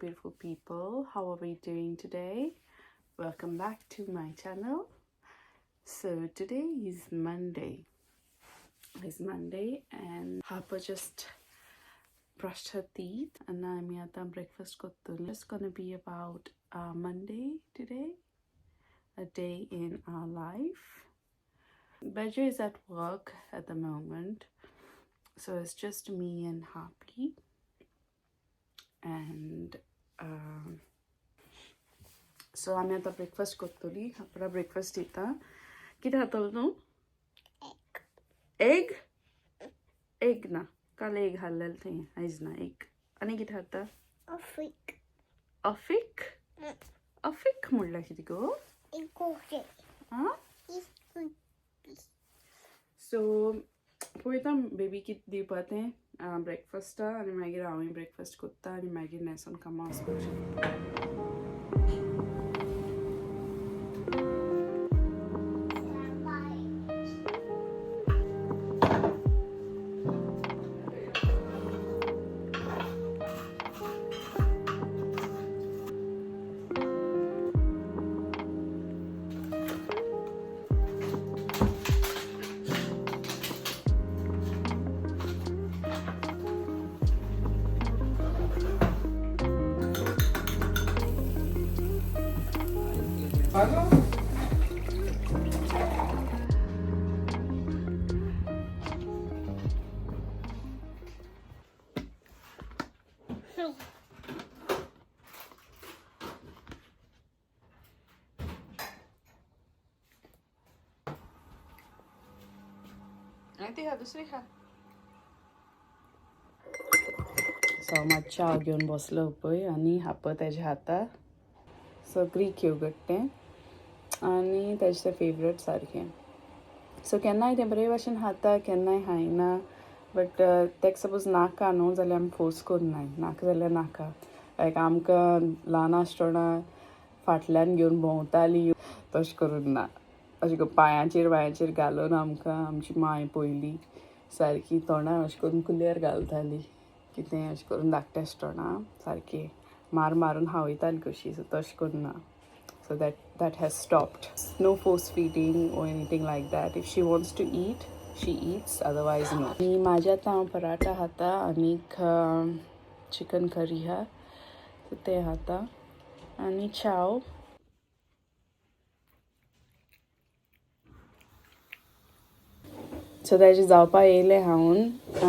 beautiful people. How are we doing today? Welcome back to my channel. So today is Monday. It's Monday and Harper just brushed her teeth and आमी आतां breakfast करतली. It's gonna be about Monday today, a day in our life. Bejo is at work at the moment, so it's just me and Harpy. And so आमी आतां breakfast करतली. हापरा breakfast दिता. कितें खातलो तूं? Egg. Egg ना, काल egg हाडलेलें थंय, आयज ना एग. आनी कितें खाता? Afik. अफीक. अफीक म्हणल्यार कितें गो? आं, सो पळयता बेबी कितें दिवपा तें ब्रेकफास्टा आनी मागीर हांवूय ब्रेकफास्ट करता आनी मागीर न्हेसोन कामां वचपाचें. आनी ती खा, दुसरी खा. सो हांव मातशें हांव घेवन बसलो पळय आनी हाप तेज्या हाता. सो ग्रीक योगर्ट तें आनी तेजें तें फेवरेट सारकें. सो केन्नाय तें बरे भाशेन खाता, केन्नाय खायना. बट तेका सपोज नाका न्हू जाल्यार आमी फोर्स करनाय. नाका जाल्यार नाका. लायक आमकां ल्हान आसतना फाटल्यान घेवन भोंवताली, तशें करून ना. अशें करून पांयांचेर पांयांचेर घालून आमकां आमची माय पयली सारकी तोंडां अशें करून कुलेर घालताली. कितें अशें करून धाकटें आसतना सारकी मार मारून खावयताली कशी. सो तशें करना. So that has stopped. No force feeding or anything like that. If she wants to eat, she eats, otherwise no. आनी म्हाज्या आतां हांव पराठा खाता आनीक चिकन करी आहा, सो तें खाता आनी चाव. सो ताजें जावपा येयलें हांवून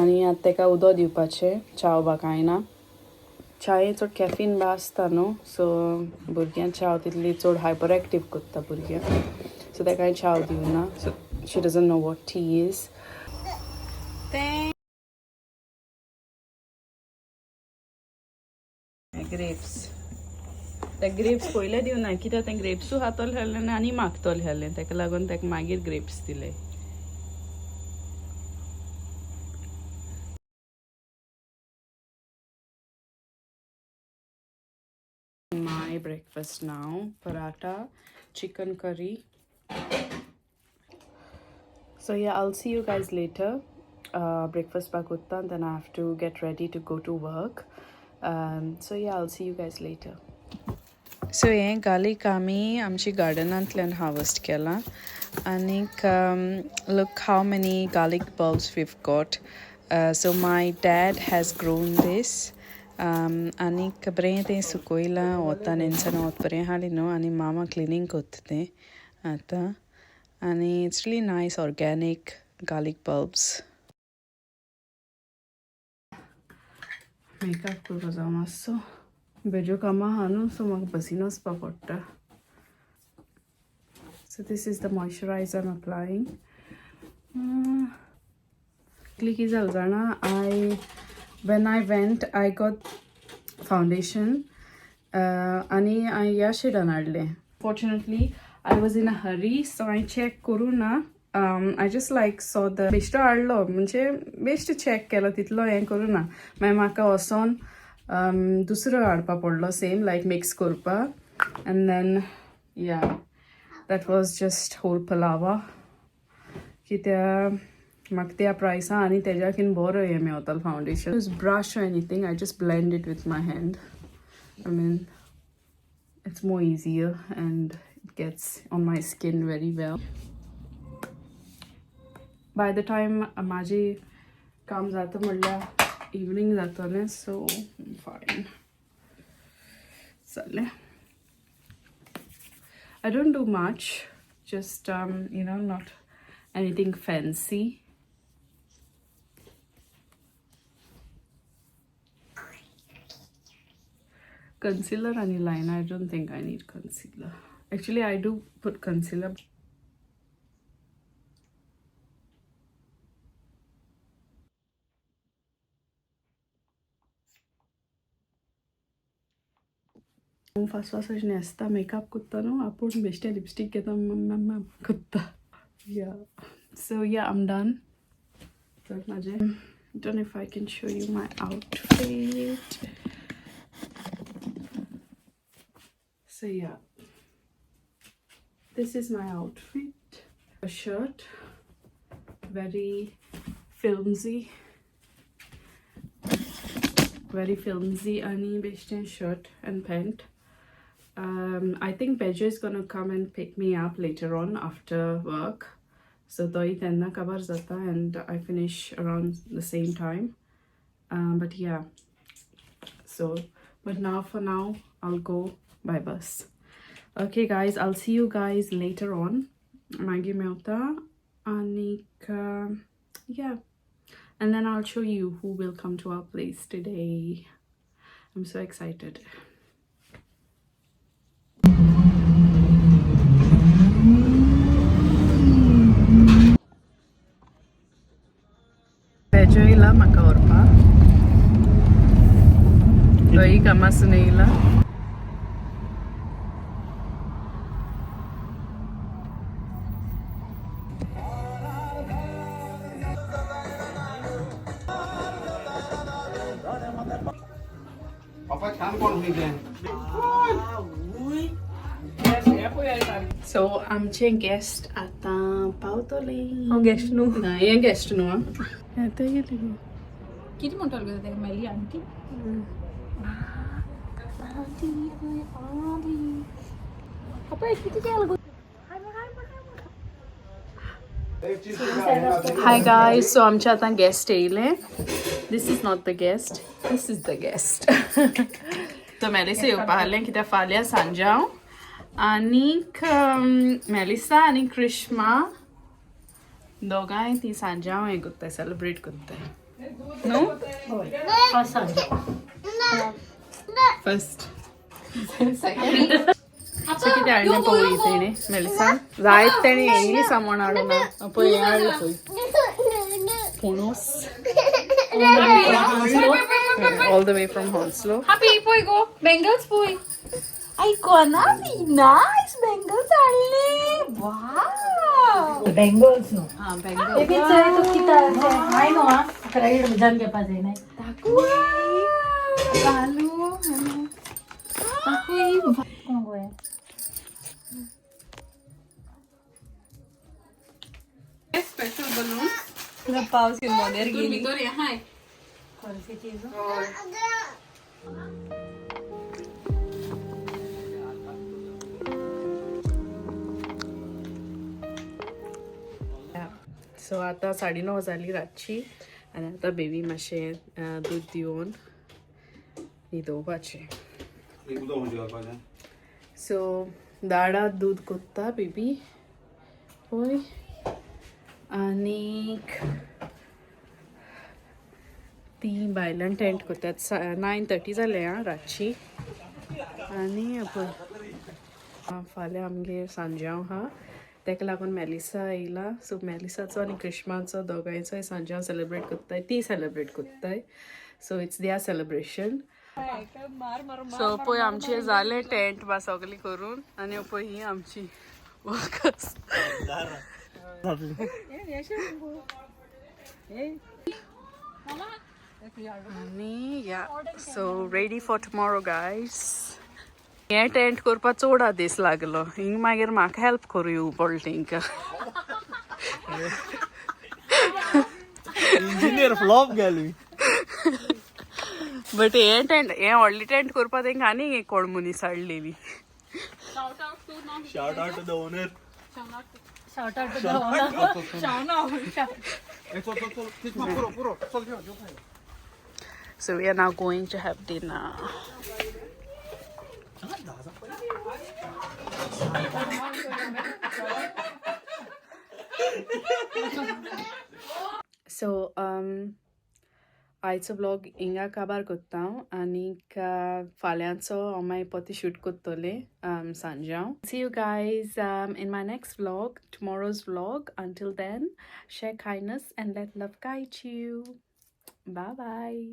आनी आतां ताका उदक दिवपाचें. चाव बा कांय ना. चाये चड कॅफीन बा आसता न्हू, सो भुरग्यांक चाव तितली चड हायपर एक्टीव करता भुरग्यांक. सो ताका हांवें चाव दिवना. So she doesn't know what tea is. Grapes, ते ग्रेप्स पयले दिवना कित्याक तें ग्रेप्सूय खातलें आहलें आनी मागतलें आहलें, ताका लागून ताका मागीर ग्रेप्स दिले. My breakfast now, paratha, chicken curry. So yeah, I'll see you guys later. Breakfast बा करता, then I have to get ready to go to work. So yeah, I'll see you guys later. So हें garlic आमी आमची गार्डनांतल्यान harvest केलां आनीक look how many garlic bulbs we've got. So my dad has grown this. आनीक बरें तें सुकयलां, वतान एनसान वत बरें हाडली न्हू आनी मामा क्लिनींग करता तें आतां. आनी it's really nice organic garlic bulbs. Makeup करपा जाय मातसो. बेजो कामां आहा न्हू, सो म्हाका बसीन वचपा पडटा. So this is the moisturizer I'm applying. Click जालें जाणा, I when I went I got foundation आनी हांवें ह्या शेडान हाडलें. Fortunately I was in a hurry, so हांवें चॅक करूं ना. I just like saw the बेश्टो हाडलो, म्हणजे बेश्टो चॅक केलो, तितलो हें करूं ना. मागीर म्हाका वचोन दुसरो हाडपा पडलो सेम लायक मिक्स करपाक. And then yeah, that was just whole palava, कित्याक म्हाका त्या प्रायसा आनी तेज्याकीन बरो हें मेवतालो foundation. Use brush or anything, I just blend it with my hand. I mean, it's more easier and it gets on my skin very well. By the time माझे काम जाता म्हणल्यार इवनींग जातलें, सो फायन जालें. I don't do much, just not anything fancy. Concealer and liner, I don't think I need concealer. Actually, I do put concealer. Fast fast अशें न्हेसता, makeup करता न्हू आपूण, बेश्टें लिपस्टीक घेता, मम करता. Yeah, so yeah, I'm done. तर म्हाजें, don't know if I can show you my outfit. So yeah, this is my outfit. A shirt, very filmsy, very filmsy ani बेश्टें shirt and pant. I think Bejo is gonna come and pick me up later on after work. So तोय तेन्ना काबार जाता and I finish around the same time. But yeah, so but now for now I'll go by bus. Okay guys, I'll see you guys later on. मागीर मेवता आनीक yeah, and then I'll show you who will come to our place today. I'm so excited. Bejo येयला म्हाका व्हरपाक, तोय कामासून येयला. पप्पा छान कोण होईल. सो आमचे गेस्ट आतां पावतले. हांव गेस्ट न्हू. ना, हे गेस्ट न्हू आं, येता गेली गो. कितें म्हणटालो गो तेका मेली आंटी? कितें केलां गो? हाय गायज, सो आमचे आतां गेस्ट येयले. This is not the guest, this is the guest. So Melissa येवपा आहलें कित्याक फाल्यां सांजांव आनीक मेलिसा आनी क्रिश्मा दोगांय ती सांजांव हें करताय, सेलिब्रेट करताय न्हू. फर्स्ट सो कितें हाडलें पळय तेणें, मेलिसा जायत तेणें येयली सामान हाडूं ना पळय, हें हाडलें पळय, पणोस all the way from Hounslow. Happy पळय गो, बँगल्स पळय. आयकोना नायस बँगल्स हाडले. वाव. बेंगल्स न्हू. Ah, Bangles. एक चल तूं कितें हांवें न्हू आं क्रेडीट म्हज्यान घेवपा जायना. घालू दाखय. कोण गोय. Special balloon. पावस घेवन मोनेर गेली. भितर हें हाय. कोणसी चीज? सो आतां 9:30 जाली रातची आनी आतां बेबी मातशें दूद दिवन न्हिदोवपाचें. सो दाडात दूद कोत्ता बेबी पळय आनीक ती भायल्यान टेंट कोत्तात. 9:30 जालें आं रातची. आनी पळय फाल्यां आमगेर सांज्यांव आहा, तेका लागून मेलिसा येयला. सो मेलिसाचो आनी क्रिश्माचो दोगांयचोय सांज्यांव सेलिब्रेट कोत्ताय, ती सेलिब्रेट कोत्ताय. So it's their celebration. So पळय आमचें जालें टेंट बा सगळें करून आनी पळय ही आमची वर्कर्स. आनी yeah, so ready for tomorrow guys. हें टेंट करपाक चड दीस लागलो, हिंग मागीर म्हाका हेल्प करूं येवं पडलें तेंकां. इंजिनियर फ्लॉप गेली. बट हे टेंट, हे व्हडलें टेंट करपा तेंका आनीक एक कोण मनीस हाडलेली. Shout out to the owner. Shout out to the So we are now going to have dinner. So आयचो ब्लॉग हिंगा काबार कोत्ता हांव आनीक फाल्यांचो हांव मागीर पोती शूट कोत्तोलें सांजे हांव. See you guys in my next vlog, tomorrow's vlog. Until then, share kindness and let love guide you. Bye bye.